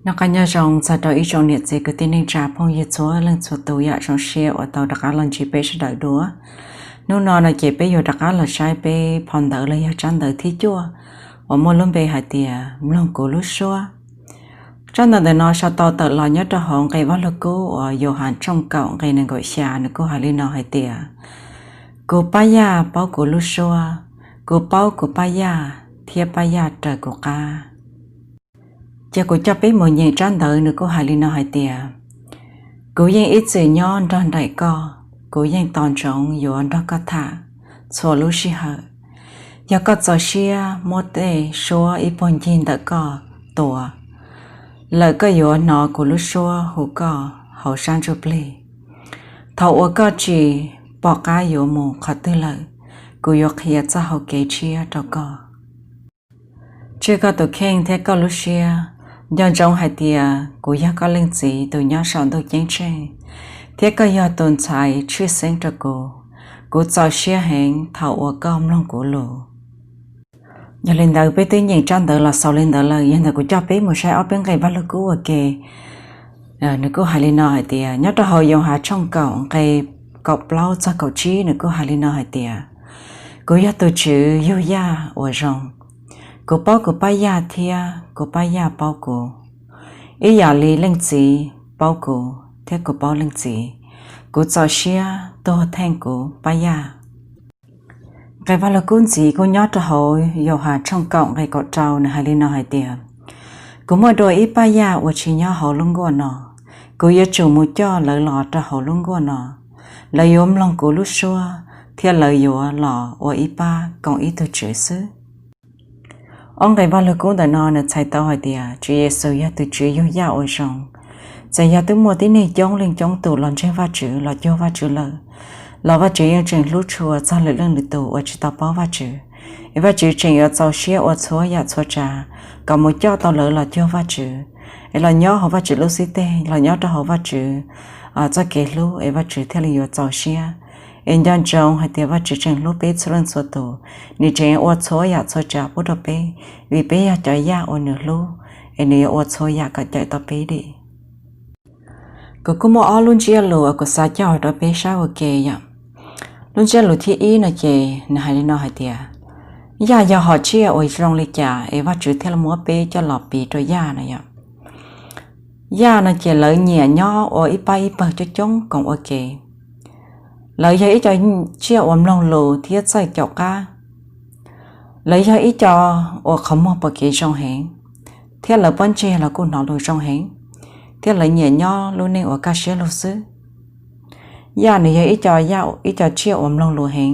Noj qab nyob zoo txog rau ib tsoom niam txiv kwv tij neej tsa phooj ywg txhua leej txhua tus, yam zoo siab uas tau rov qab los ntsib peb sawv daws dua. Hnub no no ces peb yuav rov qab los saib peb phau ntawv los yog tsab ntawv thib cuaj uas muaj lub npe hais tias Mloog kuv lub suab. Tsab ntawv ntawm no sau tau tawm los nyob rau hauv nqe Vaj Lug Kub uas Yauhas tshooj kaum nqe nees nkaum xya, nws kuj hais li no hais tias, Kuv pab yaj paub kuv lub suab, kuv paub kuv pab yaj thiab pab yaj raws kuv qab. Ces kuv coj peb mus nyeem tsab ntawv, nws kuj hais li no hais tias, Kuv yeej ib txwm nyob nrog nraim koj, kuv yeej tos ntsoov yuav nrog koj tham txhua lub sij hawm. Yog koj txaus siab muab tej suab ib puag ncig ntawm koj tua lawm, koj yuav hnov kuv lub suab hu koj hauv sab ntsuj plig. Thaum uas koj tsis pom qab yuav mus qhov twg lawm, kuv yuav qhia txoj hau kev tshiab rau koj. Tswj koj tus kheej thiab koj lub siab, nco ntsoov hais tias kuv yog koj Leej Txiv tus nyob saum ntuj ceeb tsheej, thiab koj yog tus ntxhais tshwj xeeb rau kuv. Kuv txaus siab heev thaum uas koj mloog kuv lus. Yog li ntawd peb twb nyeem tsab ntawv los xaus li ntawd lawm, yog ntawd kuv coj peb mus saib ob peb nqe Vaj Lug Kub ua ke. Nws kuj hais li no hais tias, nyob rau hauv Yauhas tshooj kaum nqe kaum plaub txog kaum tsib, nws kuj hais li no hais tias, Kuv yog tus Tswv yug yaj uas zoo. Kuv paub kuv pab yaj thiab kuv pab yaj paub kuv, ib yam li Leej Txiv paub kuv thiab kuv paub Leej Txiv. Kuv txaus siab tuag theej kuv pab yaj. Nqe Vaj Lug Kub ntxiv kuj nyob rau hauv Yauhas tshooj kaum nqe kaum rau, nws hais li no hais tias, Kuv muaj dua ib pab yaj uas tsis nyob hauv lub nkuaj no. Kuv yuav tsum mus coj lawv los rau hauv lub nkuaj no. Lawv yuav mloog kuv lub suab, thiab lawv yuav los ua ib pab koom ib tug Tswv xwb. Ob nqe Vaj Lug Kub ntawm no nws txhais tau hais tias Tswv Yexus yog tus Tswv yug yaj uas zoo. Txawm yog twb muaj tib neeg coob leej coob tus los ntseeg Vajtswv los cuag Vajtswv lawm, los Vajtswv yeej tseem hlub tshua txog lwm leej lwm tus uas tsis tau paub Vajtswv. Es Vajtswv tseem yuav txaus siab ua txhua yam txhua tsav kom mus coj tau lawv los cuag Vajtswv, es los nyob hauv Vajtswv lub xib teg, los nyob rau hauv Vajtswv txoj kev hlub, es Vajtswv thiaj li yuav txaus siab. Es nco ntsoov hais tias Vajtswv tseem hlub peb txhua leej txhua tus, nws tseem ua txhua yam txhua tsav pub rau peb, vim peb yog cov yaj uas nws hlub, es nws yuav ua txhua yam kom cawm tau peb li. Kuv kuj muaj ob lub ntsiab lus uas kuv xav coj rau peb saib ua ke yom. Lub ntsiab lus thib ib no ces nws hais li no hais tias, yaj yog hom tsiaj uas zoo li cas es Vajtswv thiaj li muab peb coj los piv rau yaj no yom. Yaj no ces lawv nyiam nyob ua ib pab ib pawg coob coob koom ua ke. Lawv yog ib co tsiaj uas mloog lus thiab txawj caum qab. Lawv yog ib co uas qhov muag pom kev zoo heev, thiab lawv pob ntseg los kuj hnov lus zoo heev, thiab lawv nyiam nyob lub neej uas kaj siab lug xwb. Yaj nws yog ib co, ib co tsiaj uas mloog lus heev,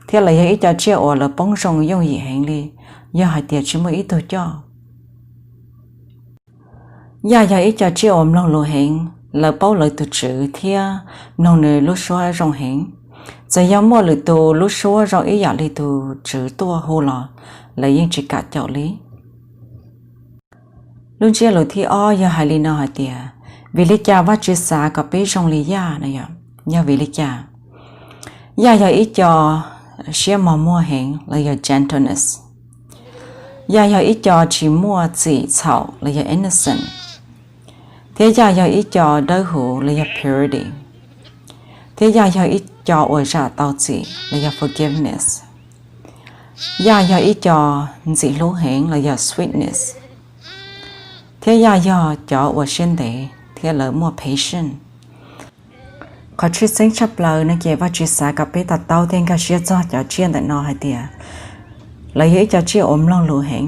thiab lawv yog ib co tsiaj uas lawv poob zoo yooj yim heev li, yog hais tias tsis muaj ib tug coj. Yaj yog ib co tsiaj uas mloog lus heev, lawv paub lawv tus tswv thiab mloog nws lub suab zoo heev. Txawm yog muaj lwm tus lub suab zoo ib yam li tus tswv tuaj hu los lawv yeej tsis kam caum li. Lub ntsiab lus thib ob yog hais li no hais tias, vim li cas Vajtswv xav kom peb zoo li yaj no yom? Yog vim li cas? Yaj yog ib co siab mos muag heev los yog gentleness. Yaj yog ib co tsis muaj txim txhaum los yog innocent. Thiab yaj yog ib co dawb huv los yog purity. Thiab yaj yog ib co uas zam tau txim los yog forgiveness. Yaj yog ib co ntxim hlub heev los yog sweetness. Thiab yaj yog cov uas siab ntev thiab lawv muaj patience. Qhov tshwj xeeb tshaj plaws no ces Vajtswv xav kom peb to taub thiab nkag siab txog cov tsiaj ntawm no hais tias lawv yog ib co tsiaj uas mloog lus heev,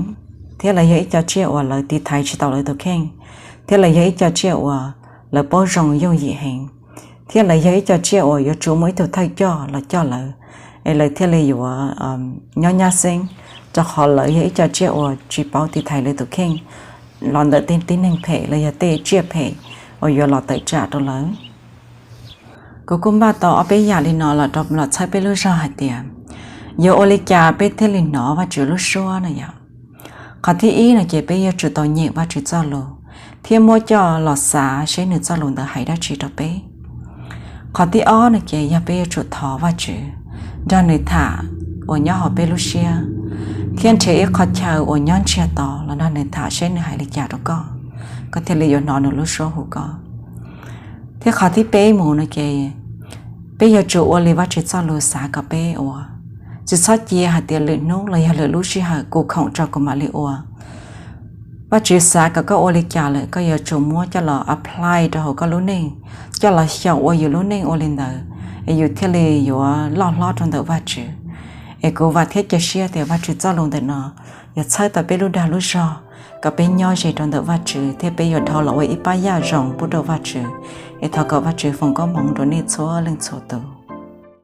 thiab lawv yog ib co tsiaj uas lawv tiv thaiv tsis tau lawv tus kheej, thiab lawv yog ib co tsiaj uas lawv paub zoo yooj yim heev, thiab lawv yog ib co tsiaj uas yuav tsum muaj ib tug thawj coj los coj lawv, es lawv thiaj li yuav nyob nyab xeeb, rau qhov lawv yog ib co tsiaj uas tsis paub tiv thaiv lawv tus kheej los ntawm tej tib neeg phem los yog tej tsiaj phem uas yuav los tawm tsam rau lawv. Kuv kuj npaj tau ob peb yam li no los rau los txhawb peb lub zog hais tias yuav ua li cas peb thiaj li hnov Vajtswv lub suab no yom. Qhov thib ib no ces peb yuav tsum tau nyeem Vajtswv txoj lus thiab muab coj los xav seb nws txoj lus ntawd hais dab tsi rau peb. Qhov thib ob no ces yog peb yuav tsum thov Vajtswv, nrog nws tham uas nyob hauv peb lub siab, thiab nrhiav ib qhov chaw uas nyob ntsiag to los nrog nws tham seb nws hais li cas rau koj. koj thiaj li yuav hnov nws lub suab hu koj. Thiab qhov thib peb mus no ces peb yuav tsum ua li Vajtswv txoj lus xav kom peb ua. Tsis txhob cia hais tias lwm hnub los yog lwm lub sij hawm kuv khoom tso kuv mam li ua. Vajtswv xav kom koj ua li cas lawm koj yuav tsum muab coj los apply rau hauv koj lub neej, coj los xyaum ua yus lub neej ua li ntawd, es yus thiaj li yuav loj hlob rau ntawm Vajtswv. Es kuv vam thiab cia siab tias Vajtswv txoj lus ntawm no yuav txhawb tau peb lub dag lub zog kom peb nyob ze rau ntawm Vajtswv thiab peb yuav dhau los ua ib pab yaj zoo pub rau Vajtswv. Es thov kom Vajtswv foom koob hmoov rau nej txhua leej txhua tus.